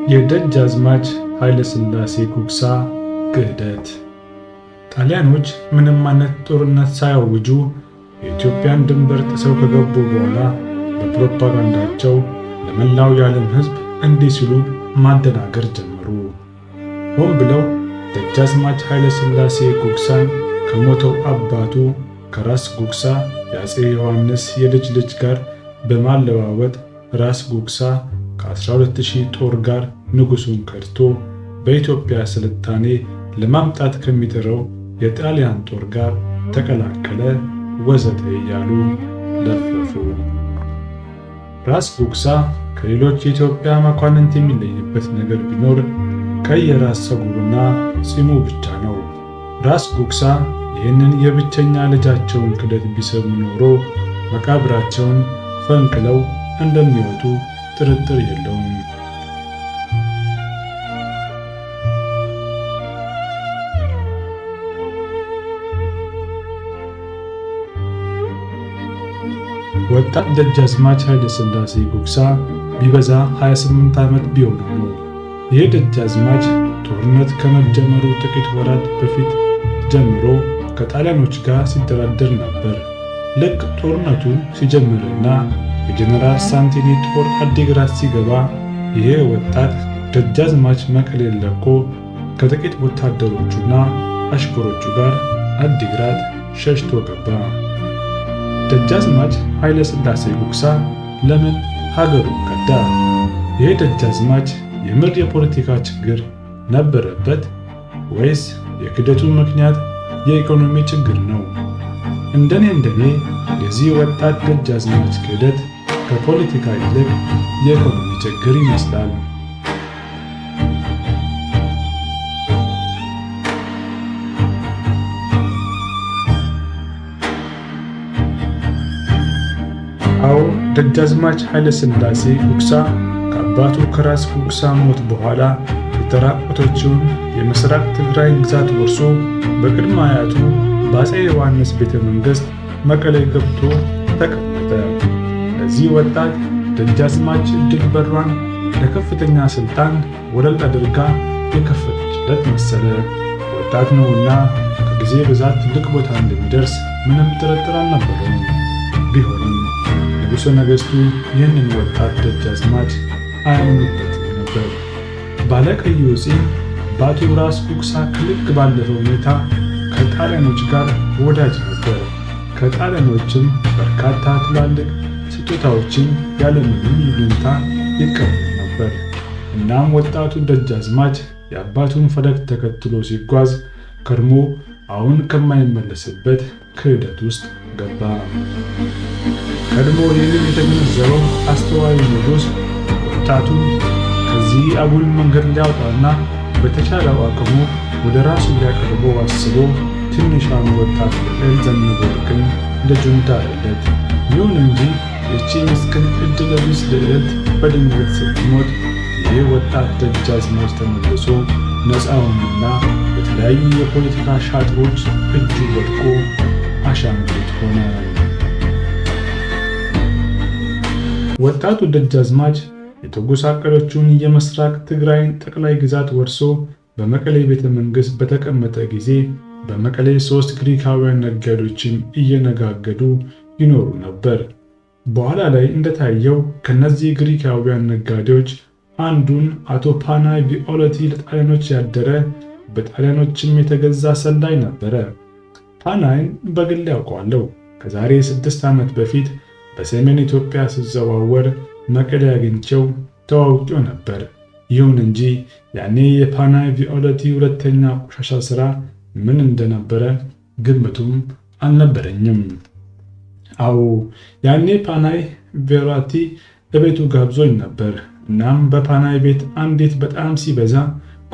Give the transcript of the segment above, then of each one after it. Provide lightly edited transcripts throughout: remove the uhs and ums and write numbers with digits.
የደጃዝማች ኃይለ ሥላሴ ጉግሳ ክህደት። ጣሊያኖች ምንም አይነት ጦርነት ሳያውጁ የኢትዮጵያን ድንበር ጥሰው ከገቡ በኋላ በፕሮፓጋንዳቸው ለመላው የዓለም ሕዝብ እንዲህ ሲሉ ማደናገር ጀመሩ። ሆን ብለው ደጃዝማች ኃይለ ሥላሴ ጉግሳን ከሞተው አባቱ ከራስ ጉግሳ የአፄ ዮሐንስ የልጅ ልጅ ጋር በማለዋወጥ ራስ ጉግሳ ከ12,000 ጦር ጋር ንጉሱን ከድቶ በኢትዮጵያ ስልጣኔ ለማምጣት ከሚጥረው የጣሊያን ጦር ጋር ተቀላቀለ ወዘተ እያሉ ለፈፉ። ራስ ጉግሳ ከሌሎች የኢትዮጵያ መኳንንት የሚለይበት ነገር ቢኖር ቀይ የራስ ፀጉሩና ፂሙ ብቻ ነው። ራስ ጉግሳ ይህንን የብቸኛ ልጃቸውን ክደት ቢሰሙ ኖሮ መቃብራቸውን ፈንቅለው እንደሚወጡ ጥርጥር የለውም። ወጣት ደጃዝማች ኃይለ ሥላሴ ጉግሳ ቢበዛ 28 ዓመት ቢሆነው ነው። ይህ ደጃዝማች ጦርነት ከመጀመሩ ጥቂት ወራት በፊት ጀምሮ ከጣሊያኖች ጋር ሲደራደር ነበር። ልክ ጦርነቱ ሲጀምርና የጀነራል ሳንቲኒ ጦር አዲግራት ሲገባ ይሄ ወጣት ደጃዝማች መቀሌን ለቆ ከጥቂት ወታደሮቹና አሽከሮቹ ጋር አዲግራት ሸሽቶ ገባ። ደጃዝማች ኃይለ ሥላሴ ጉግሳ ለምን ሀገሩን ከዳ? ይህ ደጃዝማች የምር የፖለቲካ ችግር ነበረበት ወይስ የክደቱ ምክንያት የኢኮኖሚ ችግር ነው? እንደኔ የዚህ ወጣት ደጃዝማች ክህደት ከፖለቲካ ይልቅ የኢኮኖሚ ችግር ይመስላል። አዎ፣ ደጃዝማች ኃይለ ሥላሴ ጉግሳ ከአባቱ ከራስ ጉግሳ ሞት በኋላ የተራቆተችውን የምስራቅ ትግራይን ግዛት ወርሶ በቅድመ አያቱ በአፄ ዮሐንስ ቤተ መንግሥት መቀሌ ገብቶ ተቀመጠ። ለዚህ ወጣት ደጃዝማች እድል በሯን ለከፍተኛ ስልጣን ወለል አድርጋ የከፈተችለት መሰለ። ወጣት ነውና ከጊዜ ብዛት ትልቅ ቦታ እንደሚደርስ ምንም ጥርጥር አልነበረውም። ቢሆንም ንጉሠ ነገሥቱ ይህንን ወጣት ደጃዝማች አያምኑበትም ነበር። ባለቀዩ ፂም አባቱ ራስ ጉግሳ ከልክ ባለፈ ሁኔታ ከጣሊያኖች ጋር ወዳጅ ነበር። ከጣሊያኖችም በርካታ ትላልቅ ስጦታዎችን ያለምንም ይሉኝታ ይቀበል ነበር። እናም ወጣቱ ደጃዝማች የአባቱን ፈለግ ተከትሎ ሲጓዝ ከርሞ አሁን ከማይመለስበት ክህደት ውስጥ ገባ። ቀድሞ ይህንን የተገነዘበው አስተዋይ ንጉሥ ወጣቱን ከዚህ አጉል መንገድ ሊያወጣና በተቻለው አቅሙ ወደ ራሱ ሊያቀርበው አስቦ ትንሿን ወጣት ልዕልት ዘነበወርቅን ልጁን ዳረለት። ይሁን እንጂ ይህቺ ምስኪን ዕድለ ቢስ ልዕልት በድንገት ስትሞት ይህ ወጣት ደጃዝማች ተመልሶ ነፃ ሆነና በተለያዩ የፖለቲካ ሻጥሮች እጁ ወድቆ አሻንጉሊት ሆነ። ወጣቱ ደጃዝማች የተጎሳቀለችውን የምስራቅ ትግራይን ጠቅላይ ግዛት ወርሶ በመቀሌ ቤተ መንግሥት በተቀመጠ ጊዜ በመቀሌ 3 ግሪካውያን ነጋዴዎችን እየነጋገዱ ይኖሩ ነበር። በኋላ ላይ እንደታየው ከነዚህ ግሪካውያን ነጋዴዎች አንዱን አቶ ፓናይ ቪኦለቲ ለጣሊያኖች ያደረ በጣሊያኖችም የተገዛ ሰላይ ነበረ። ፓናይን በግል ያውቀዋለሁ። ከዛሬ 6 ዓመት በፊት በሰሜን ኢትዮጵያ ስዘዋወር መቀሌ አግኝቼው ተዋውቄው ነበር። ይሁን እንጂ ያኔ የፓናይ ቪኦለቲ ሁለተኛ ቆሻሻ ስራ ምን እንደነበረ ግምቱም አልነበረኝም። አዎ፣ ያኔ ፓናይ ቬራቲ እቤቱ ጋብዞኝ ነበር። እናም በፓናይ ቤት አንዲት በጣም ሲበዛ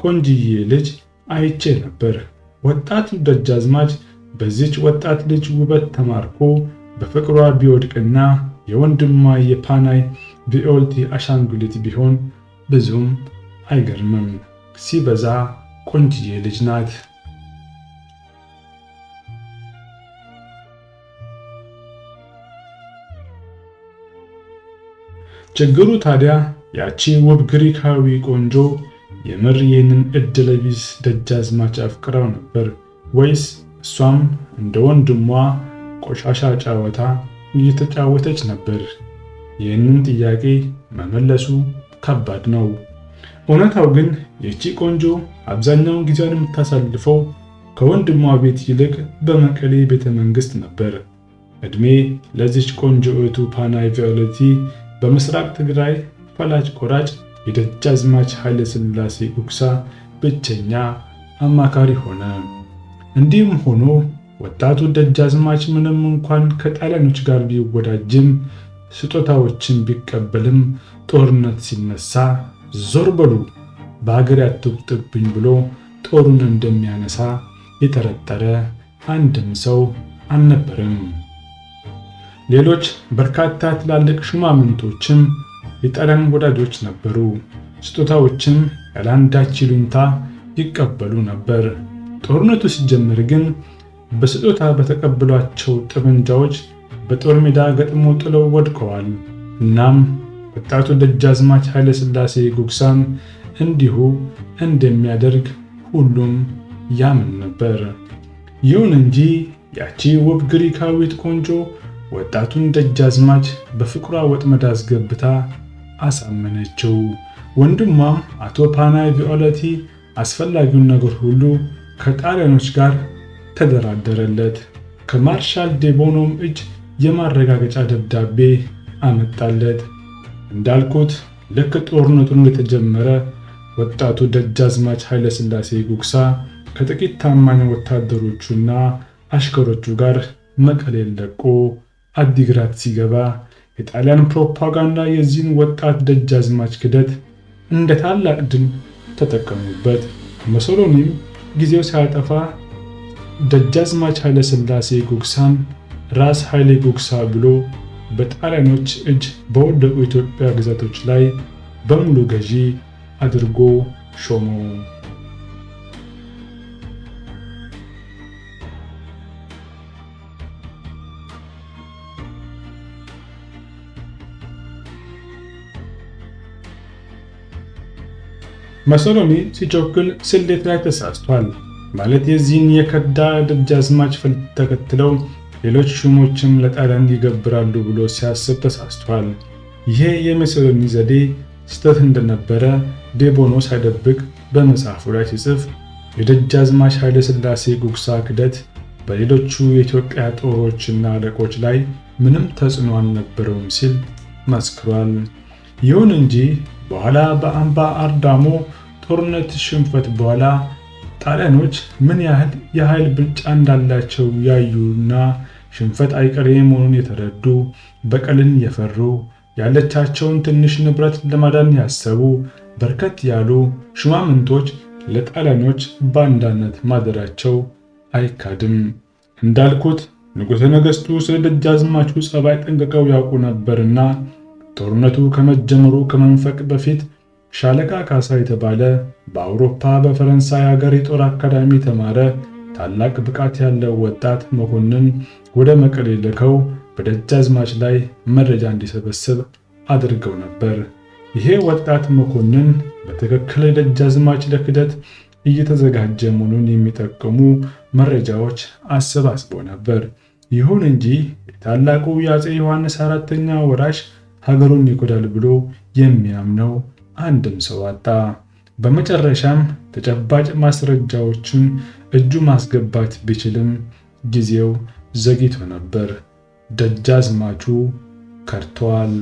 ቆንጅዬ ልጅ አይቼ ነበር። ወጣቱ ደጃዝማች በዚች ወጣት ልጅ ውበት ተማርኮ በፍቅሯ ቢወድቅና የወንድሟ የፓናይ ቪኦልቲ አሻንጉሊት ቢሆን ብዙም አይገርምም። ሲበዛ ቆንጅዬ ልጅ ናት። ችግሩ ታዲያ ያቺ ውብ ግሪካዊ ቆንጆ የምር ይህንን ዕድለቢስ ደጃዝማች አፍቅራው ነበር ወይስ እሷም እንደ ወንድሟ ቆሻሻ ጨዋታ እየተጫወተች ነበር? ይህንን ጥያቄ መመለሱ ከባድ ነው። እውነታው ግን ይህቺ ቆንጆ አብዛኛውን ጊዜዋን የምታሳልፈው ከወንድሟ ቤት ይልቅ በመቀሌ ቤተ መንግስት ነበር። ዕድሜ ለዚች ቆንጆ እህቱ ፓናይ ቪኦለቲ በምስራቅ ትግራይ ፈላጭ ቆራጭ የደጃዝማች ኃይለ ሥላሴ ጉግሳ ብቸኛ አማካሪ ሆነ። እንዲህም ሆኖ ወጣቱ ደጃዝማች ምንም እንኳን ከጣሊያኖች ጋር ቢወዳጅም ስጦታዎችን ቢቀበልም ጦርነት ሲነሳ ዞር በሉ በሀገር አትውጡብኝ ብሎ ጦሩን እንደሚያነሳ የጠረጠረ አንድም ሰው አልነበረም። ሌሎች በርካታ ትላልቅ ሹማምንቶችም የጣሊያን ወዳጆች ነበሩ። ስጦታዎችን ያለአንዳች ይሉኝታ ይቀበሉ ነበር። ጦርነቱ ሲጀመር ግን በስጦታ በተቀበሏቸው ጠመንጃዎች በጦር ሜዳ ገጥሞ ጥለው ወድቀዋል። እናም ወጣቱ ደጃዝማች ኃይለ ሥላሴ ጉግሳም እንዲሁ እንደሚያደርግ ሁሉም ያምን ነበር። ይሁን እንጂ ያቺ ውብ ግሪካዊት ቆንጆ ወጣቱን ደጃዝማች በፍቅሯ ወጥመድ አስገብታ አሳመነችው። ወንድሟም አቶ ፓናይ ቪኦለቲ አስፈላጊውን ነገር ሁሉ ከጣሊያኖች ጋር ተደራደረለት። ከማርሻል ዴቦኖም እጅ የማረጋገጫ ደብዳቤ አመጣለት። እንዳልኩት ልክ ጦርነቱን እንደተጀመረ ወጣቱ ደጃዝማች ኃይለ ሥላሴ ጉግሳ ከጥቂት ታማኝ ወታደሮቹና አሽከሮቹ ጋር መቀሌን ለቆ አዲግራት ሲገባ የጣሊያን ፕሮፓጋንዳ የዚህን ወጣት ደጃዝማች ክደት እንደ ታላቅ ድል ተጠቀሙበት። ሙሶሎኒም ጊዜው ሳያጠፋ ደጃዝማች ኃይለ ሥላሴ ጉግሳን ራስ ኃይሌ ጉግሳ ብሎ በጣሊያኖች እጅ በወደቁ የኢትዮጵያ ግዛቶች ላይ በሙሉ ገዢ አድርጎ ሾመው። ሙሶሎኒ ሲቸኩል ስሌት ላይ ተሳስቷል። ማለት የዚህን የከዳ ደጃዝማች ፈል ተከትለው ሌሎች ሹሞችም ለጣሊያን ይገብራሉ ብሎ ሲያስብ ተሳስቷል። ይሄ የሙሶሎኒ ዘዴ ስህተት እንደነበረ ዴቦኖ ሳይደብቅ በመጽሐፉ ላይ ሲጽፍ የደጃዝማች ኃይለ ሥላሴ ጉግሳ ክደት በሌሎቹ የኢትዮጵያ ጦሮችና አለቆች ላይ ምንም ተጽዕኖ አልነበረውም ሲል መስክሯል። ይሁን እንጂ በኋላ በአምባ አርዳሞ ጦርነት ሽንፈት በኋላ ጣሊያኖች ምን ያህል የኃይል ብልጫ እንዳላቸው ያዩና ሽንፈት አይቀሬ መሆኑን የተረዱ፣ በቀልን የፈሩ፣ ያለቻቸውን ትንሽ ንብረት ለማዳን ያሰቡ በርከት ያሉ ሹማምንቶች ለጣሊያኖች ባንዳነት ማደራቸው አይካድም። እንዳልኩት ንጉሠ ነገሥቱ ስለ ደጃዝማቹ ጸባይ ጠንቅቀው ያውቁ ነበርና ጦርነቱ ከመጀመሩ ከመንፈቅ በፊት ሻለቃ ካሳ የተባለ በአውሮፓ በፈረንሳይ ሀገር የጦር አካዳሚ የተማረ ታላቅ ብቃት ያለው ወጣት መኮንን ወደ መቀሌ ልከው በደጃዝማች ላይ መረጃ እንዲሰበስብ አድርገው ነበር። ይሄ ወጣት መኮንን በትክክል ደጃዝማች ለክደት እየተዘጋጀ መሆኑን የሚጠቅሙ መረጃዎች አሰባስቦ ነበር። ይሁን እንጂ የታላቁ የአፄ ዮሐንስ አራተኛ ወራሽ ሀገሩን ይጎዳል ብሎ የሚያምነው አንድም ሰው አጣ። በመጨረሻም ተጨባጭ ማስረጃዎችን እጁ ማስገባት ቢችልም ጊዜው ዘግይቶ ነበር። ደጃዝማቹ ከድተዋል።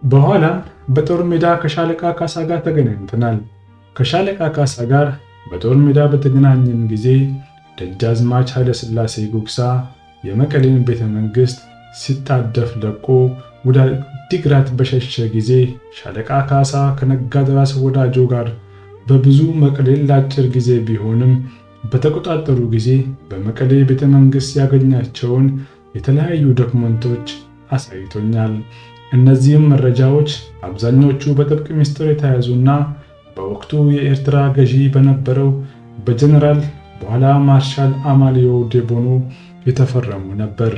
በኋላም በጦር ሜዳ ከሻለቃ ካሳ ጋር ተገናኝተናል። ከሻለቃ ካሳ ጋር በጦር ሜዳ በተገናኘን ጊዜ ደጃዝማች ኃይለሥላሴ ጉግሳ የመቀሌን ቤተ መንግስት ሲጣደፍ ለቆ ወደ አዲግራት በሸሸ ጊዜ ሻለቃ ካሳ ከነጋድራስ ወዳጆ ጋር በብዙ መቀሌን ለአጭር ጊዜ ቢሆንም በተቆጣጠሩ ጊዜ በመቀሌ ቤተ መንግስት ያገኛቸውን የተለያዩ ዶክመንቶች አሳይቶኛል። እነዚህም መረጃዎች አብዛኞቹ በጥብቅ ምስጢር የተያዙና በወቅቱ የኤርትራ ገዢ በነበረው በጀነራል በኋላ ማርሻል አማሊዮ ዴቦኖ የተፈረሙ ነበር።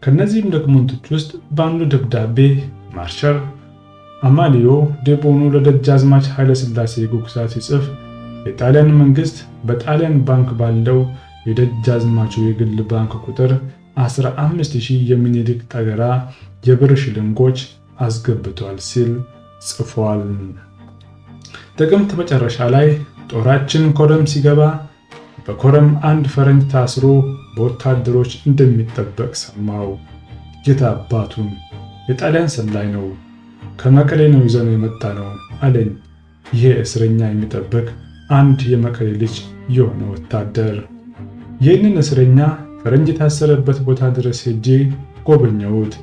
ከነዚህም ዶክመንቶች ውስጥ በአንዱ ደብዳቤ ማርሻል አማሊዮ ዴቦኖ ለደጃዝማች ኃይለሥላሴ ጉግሳ ሲጽፍ የጣሊያን መንግስት በጣሊያን ባንክ ባለው የደጃዝማቹ የግል ባንክ ቁጥር 15,000 የሚኒሊክ ጠገራ የብር ሽልንጎች አስገብቷል ሲል ጽፏል። ጥቅምት መጨረሻ ላይ ጦራችን ኮረም ሲገባ በኮረም አንድ ፈረንጅ ታስሮ በወታደሮች እንደሚጠበቅ ሰማው። ጌታ አባቱን የጣሊያን ሰላይ ነው፣ ከመቀሌ ነው ይዘነው የመጣ ነው አለኝ። ይሄ እስረኛ የሚጠብቅ አንድ የመቀሌ ልጅ የሆነ ወታደር። ይህንን እስረኛ ፈረንጅ የታሰረበት ቦታ ድረስ ሄጄ ጎበኘሁት።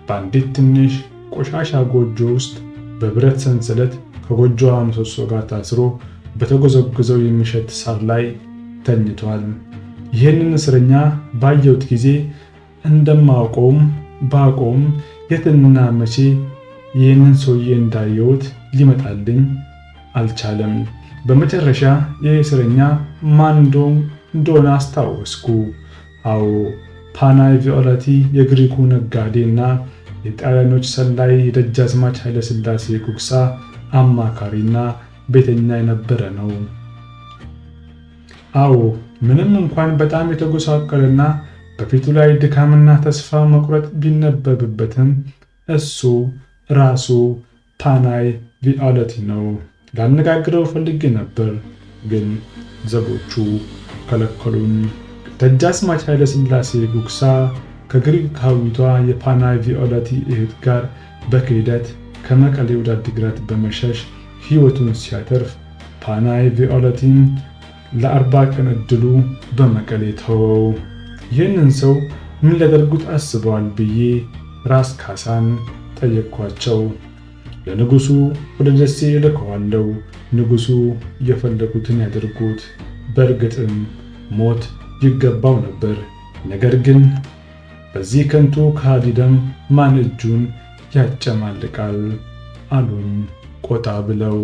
በአንዲት ትንሽ ቆሻሻ ጎጆ ውስጥ በብረት ሰንሰለት ከጎጆዋ ምሰሶ ጋር ታስሮ በተጎዘጎዘው የሚሸት ሳር ላይ ተኝቷል። ይህንን እስረኛ ባየሁት ጊዜ እንደማውቀውም ባውቀውም የትና መቼ ይህንን ሰውዬ እንዳየሁት ሊመጣልኝ አልቻለም። በመጨረሻ ይህ እስረኛ ማን እንደሆነ አስታወስኩ። አዎ፣ ፓናይ ቪኦላቲ የግሪኩ ነጋዴ እና የጣሊያኖች ሰላይ፣ የደጃዝማች ኃይለሥላሴ ጉግሳ አማካሪና ቤተኛ የነበረ ነው። አዎ፣ ምንም እንኳን በጣም የተጎሳቀለና በፊቱ ላይ ድካምና ተስፋ መቁረጥ ቢነበብበትም እሱ ራሱ ፓናይ ቪኦለቲ ነው። ላነጋግረው ፈልጌ ነበር፣ ግን ዘቦቹ ከለከሉኝ። ደጃዝማች ኃይለሥላሴ ጉግሳ ከግሪካዊቷ የፓናይ ቪኦለቲ እህት ጋር በክህደት ከመቀሌ ወደ አዲግራት በመሸሽ ሕይወቱን ሲያተርፍ ፓናይ ቪኦለቲን ለ40 ቀን ዕድሉ በመቀሌ ተወው። ይህንን ሰው ምን ሊያደርጉት አስበዋል ብዬ ራስ ካሳን ጠየቅኳቸው። ለንጉሱ ወደ ደሴ እልከዋለሁ፣ ንጉሱ የፈለጉትን ያደርጉት። በእርግጥም ሞት ይገባው ነበር። ነገር ግን በዚህ ከንቱ ከሃዲ ደም ማን እጁን ያጨማልቃል አሉኝ ቆጣ ብለው።